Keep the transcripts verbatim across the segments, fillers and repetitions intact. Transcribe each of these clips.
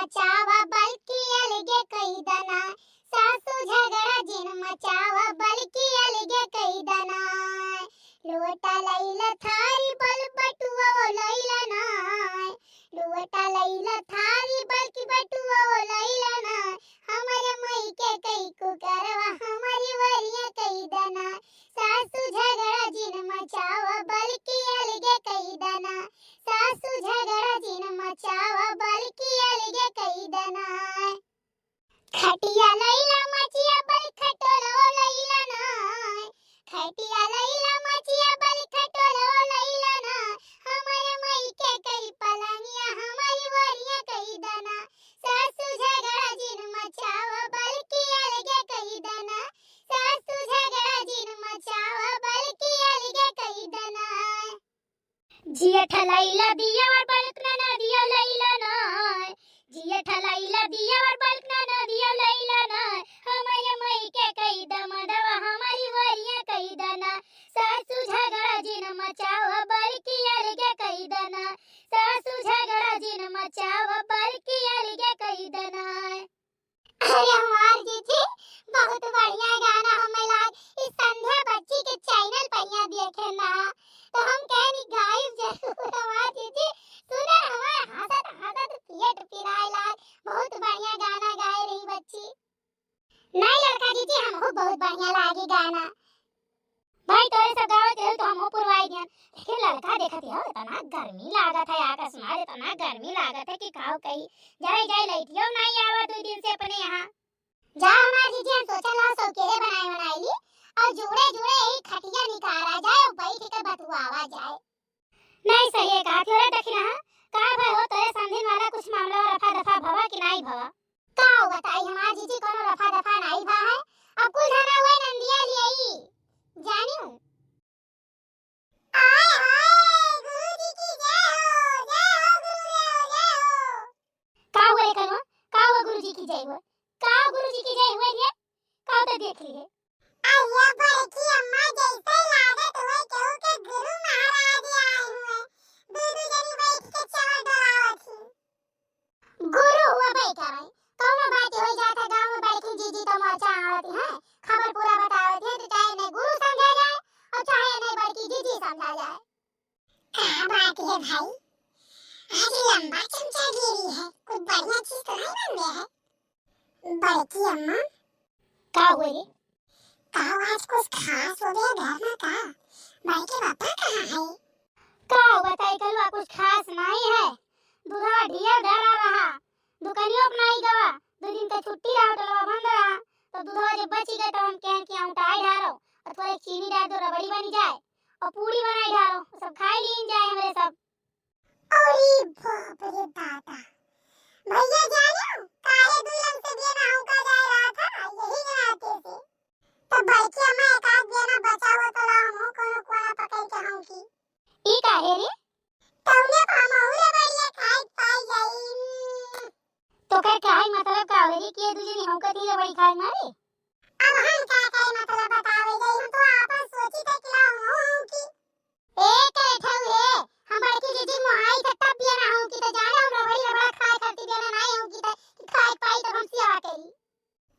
मचावा बल्कि अलगे कई दना, सासू झगड़ा जिन मचावा बल्कि अलगे कई दना। लोटा लैला थारी बल बटुआ लैला ना, लोटा लैला थारी बल्कि बटुआ लैला ना। हमरे मई के कई कुकरवा हमरी वरिया कई दना, सासू झगड़ा जिन मचावा बल्कि अलगे कई दना, सासू झगड़ा जिन मचावा बल्कि अलगे कई दना। खटिया लैला मचिया बल खटोलो लैला ना, खटिया लैला मचिया बल खटोलो लैला ना। हमरे मई के कई पलंगिया हमरी वरिया कई दना, सासू झगड़ा जिन मचावा बल्कि अलगे कई दना, सासू झगड़ा जिन मचावा बल्कि अलगे कई दना। जिया ठलैला दिया और बल्क ना दिया लैला ना, जिया ठलैला दिया और बल्क ना दिया लैला ना। हमरे मई के कई दमदवा हमरी वरिया कई दना, सासू झगड़ा जिन मचावा बल्कि अलगे कई दना, सासू झगड़ा जिन मचावा बल्कि अलगे कई दना। अरे हमार जीजी, बहुत बढ़िया गाना हमें लाग इस संध्या बच्ची के चैनल पर यहाँ देखे ना, तो हम कहनी गाइब जरूर। हमार जीजी सुनर हमार हंसत हंसत पेट पिराए लाग। बहुत बढ़िया गाना गाए रही बच्ची। नहीं लड़का जीजी, हमहू बहुत बढ़िया लागी गाना। भाई तोरे सब गावत रहू तो हमहू पुरवाई दियन, लेकिन लड़का देखत हो इतना गर्मी लागत है, आकाश मार इतना गर्मी लागत है कि काव कही। जाए जाए लइटियो नहीं आवा दो दिन से अपने यहाँ। जा हमार जीजी, हम सोचल रहा सौकेरे बनाए बनाए ली और जोड़े जोड़े यही खटिया निकाला जाए और बैठ के बतुआवा जाए। नहीं सही है कहा थी रे दखिना, का भय हो तोरे समधिन वाला कुछ मामला और रफा दफा भवा कि नहीं भवा? का बताई हमार जीजी, कोनो रफा दफा नाई भा है। अब कुल धना हुए नंदिया लियाई, जानियो। आय हाय, गुरुजी की जय हो, जय हो गुरुदेव, जय हो। का हुए रे कलवा? का हुआ गुरुजी की जय हुए? का गुरुजी की जय हुए रे? का तो देख लिए। अरे बड़की अम्मा, जैसे लागत हुए केहू के गुरु महाराज आए हुए। दोनों जनी बैठ के चवर डोलावत ही। गुरु हुआ बे करे, कौनो बात हो जात है गाँव में, बड़की जीजी तो मोर्चा आवत है, खबर पूरा बतावत है, तो चाहे इन्हें गुरु समझा जाए और चाहे इन्हें बड़की जीजी समझा जाए। का बात है भाई, आज लंबा चमचागिरी है, कुछ बढ़िया चीज तो नहीं बन गया है? बड़की अम्मा। का हुए रे? का आज कुछ खास हो गया घर में का? बड़के पापा कहाँ है? का बताई कलवा, कुछ खास नहीं है। दूधवा ढिया धरा रहा, दुकानियों पे नहीं गवा, दो दिन का छुट्टी रहा, होटलवा बंद रहा, तो दूधवा जब बची गए तो हम कहें कि हम उठाए ढारो और थोड़े चीनी डाल दो, रबड़ी बनी जाए और पूड़ी बनाए ढारो, सब खाए लीन जाए हमरे सब। अरे बाप रे दादा, भैया जानो काहे दुल्हन से बिना हौका जाए रहा था, यही नाते से। तो बड़की अम्मा एक आध बिना बचाओ तो ला हमहू कोनो कोना पकड़ के हौकी। ई काहे रे? तौने पा हमहू रे बढ़िया खाए पाई जाई। तो कर काहे मतलब का हो रे कि ये दू जनी हौका थी रे बड़ी खाए मारे? अब हम का करे मतलब बतावे जाई, हम तो आपन सोची थे कि ला हमहू हौकी। ए, करे ठऊ हे, हम बड़की जीजी मोहाई थे तब बियाना हौकी थे, जाने हम रबड़ी रबड़ा खाए खातिर बियाना नाई हौकी थे, कि खाए पाई तब हम सियावा करी।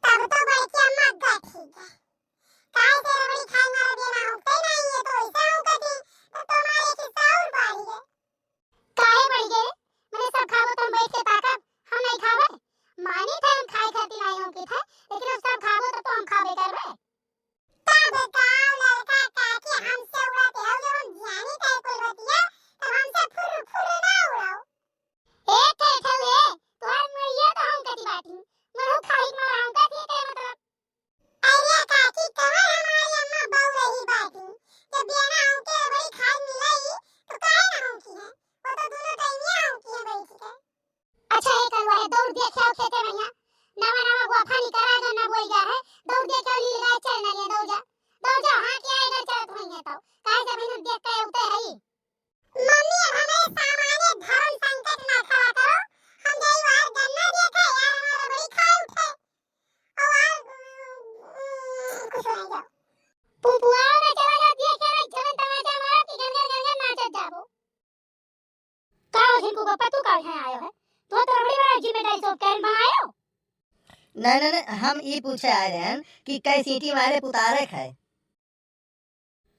तब तो बड़की अम्मा गठी गए। काहे से रबड़ी खाए मारे बियाना हौकते नाई है, तो ऐसा हौकती, तो तुम्हारे किस्सा और बढ़ी गए। काहे बढ़ी गए? मने सब खाबो तो हम बैठ के ताकब, हम नहीं खाबे? मानी थे हम खाए खातिर नाई हौकी थे, लेकिन अब सब खाबो तो, तो हम खाबे करबे। का बताओ लड़का काकी हमसे उड़त हो, जब हम जानी तय कुल बतिया, तब हमसे फुर्र फुर्र ना उड़ाओ। ए, के ठऊ हे, तोहार मुड़िया तो हम कति बाटी, मनहु खाई मारा हम कति के मतलब। अरे काकी, कहाँ हमारी अम्मा बहू रही बाटी, जब बियाना हमके बड़ी खाई मिलाई, तो काहे ना हम की है, वो तो दोनों टाइम यहाँ हम की है बैठ के। अच्छा, हे कलुआ रे, दौड़ देखे आओ खेते में यहाँ। नवा नवा गुआफा निकरा जो न बोई गया है, दौड़ देखे आओ लील गाय चर न लिए, दौड़ जा। दौड़ जा, हाँ के आएगा चरत होइए तो। काहे से बिनु देख के उते है ही। मम्मी, अब हमें सामान्य धर्म संकट ना खड़ा करो। हम जाई बाहर गन्ना देखे, यार हमारा बड़ी खाए उठे। और यार, उम, कुछ नहीं जाओ। पुपुआ में चला जा, देखे ना, जवन तमाचा मारा कि गनगन गनगन नाचत जाबो। का हो झिनकू बप्पा, तू का यहाँ आयो है? तू तो रबड़ी बड़ा जी में डाई सोप कैन बनायो? नहीं, नहीं, नहीं, हम ई पूछे आए रहन कि कै सीटी मारे पुतारे खाए।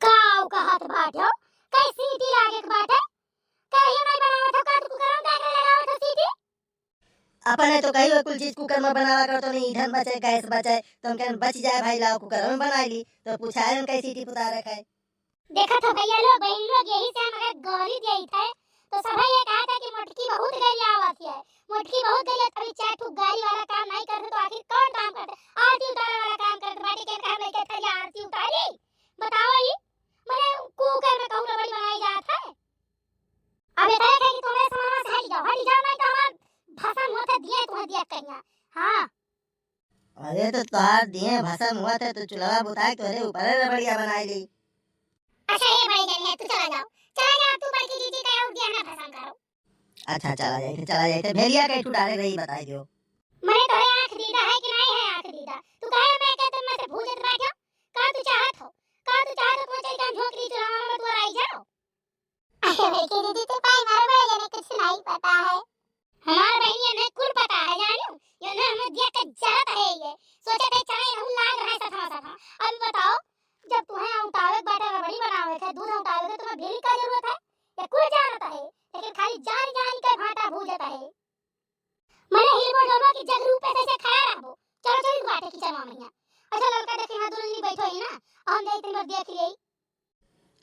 काऊ कहत बाटो? कै सीटी लागे के बाटे? कहियो नहीं बनावत हो, का तू कुकर में काहे लगावत हो सीटी? अपने तो कही हुए कुल चीज कुकर में बनावा करो, तो नहीं ईंधन बचे, गैस बचे, तो हम कहन बच जाए भाई, लाओ कुकर में बना ली, तो पूछा है हम कै सीटी पुतारे खाए। देखत हो भैया लोग, बहन लोग, यही से हम अगर गारी देइत है, तो सभे ये कहत है कि मोटकी बहुत गरियावत है, मोटकी बहुत गरियावत। अभी चार ठो गारी वाला काम नहीं करते तो आखिर कौन काम करते? आरती उतारे वाला काम करते बाटे, केन कहर लेके थरिया आरती उतारी? बताओ ई, मने कुकर में कहूँ रबड़ी बनाई जात है? अब इतने कहे कि तुम्हारे सामान से हट जाओ, हट जाओ, नहीं तो हमार भसम होते दिए तुम्हें दिया करिया। हाँ। अरे तो तोहार दिए भसम हुआ थे तो चुलवा बुताए तोहरे ऊपर रबड़िया बनाई ली। अच्छा ये बड़ी जन है, तू चला जाओ, चला जाओ, तू बड़की जीजी का और दिया ना भसम करो। अच्छा चला जाए थे, चला जाए थे, भेलिया के ठू डाले रही बताई दियो। मने तोहरे आँख दीदा है कि नहीं है आँख दीदा? तू कहे मैं कहते मैं से भूजत बैठो, का तू चाहत हो? का तू चाहत हो पहुँचे का झोंक दी चुलवा में तू आई जाओ? अरे बेटी दीदी, ते पाई मारो बड़े जने कुछ नहीं पता है। हमार बहनिया ने कुल पता है, जानियो। यो ने हमें दिया के जरत है ये। सोचे थे चले रहू लाग रहा है सथवा सथवा। अब बताओ, जब तुम्हें उतावे के बाटे रबड़ी बनावे के, दूध उतावे के, तुम्हें भेली का जरूरत है? ये कुल जानत है, लेकिन खाली जान जान के भाटा भूजत है। मने हिलबो डोलबो कि जग रूपे से, से खड़ा रहबो। चलो चली बाटे किचन में मैया। अच्छा ललका देखी हाँ दुल्हनी बैठो ही ना, हम जाई तनी बार देख लेई।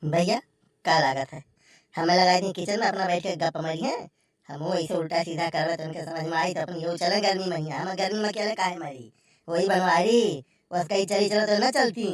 भैया, का लागत है? हमें लगाई दी किचन में, अपना बैठ के गप मारी हैं। हम वो ऐसे उल्टा सीधा करबे तो उनके समझ में आई तो अपन यो चले गर्मी महीना। हम गर्मी में अकेले काहे मरी? वही बनवारी, बस कहीं चली चलो तो ना चलती।